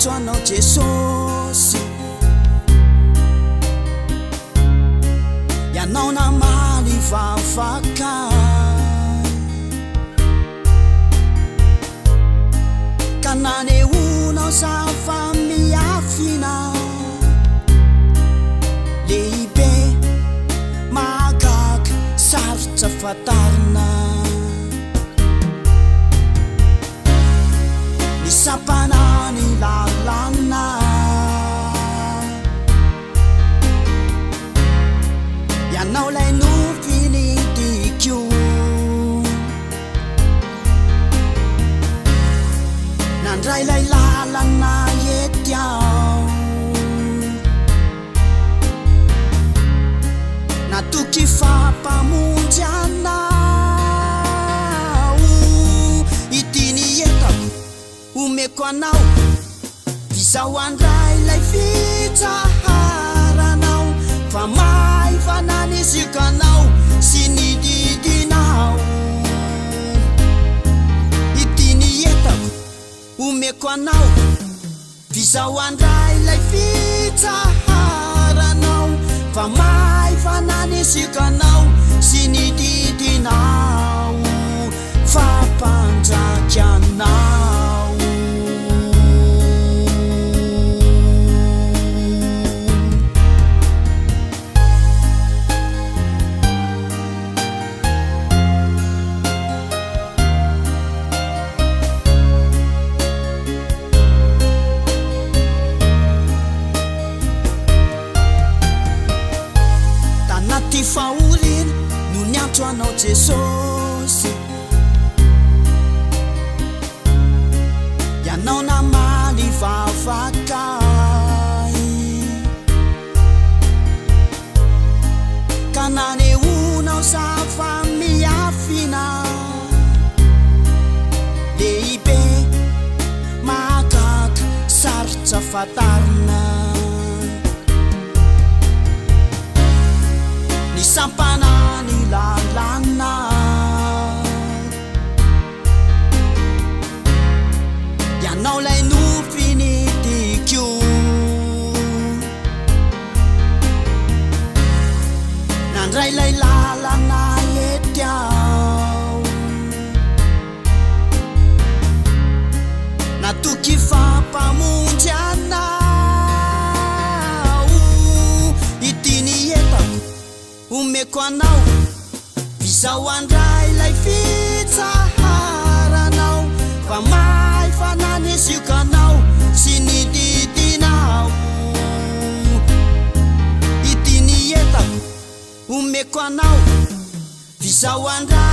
niantso anao Jesosy. Ianao namaly vavaka. Ka nanehoanao zava-miafina lehibe mahagaga sarotra fantarina. Ny sampana ny lalàna. Ianao ilay nofinidiko. Nandray ilay lalana ety aho. Natoky fa mpamonjy anao. Ity ny entako omeko anao. Izao handray ilay fitsaharanao. Fa maivana ny siokanao sy ny didinao. Ity ny entako omeko anao. F'izao handray ilay fitsaharanao. Fa maivana ny siokanao sy ny didinao. Fa mpanjaka anao. Tanaty fahoriana no niantso anao Jesosy. Ianao namaly vavaka ahy. Ka nanehoanao zava-miafina lehibe mahagaga sarotra fantarina. Ny sampana ny lalàna. Ianao ilay nofinidiko. Nandray ilay lalana ety aho. Natoky fa mpamonjy anao. Ity ny entako omeko anao. F'izao handray ilay fitsaharanao. Fa maivana ny siokanao sy ny didinao. Ity ny entako omeko anao. F'izao handray.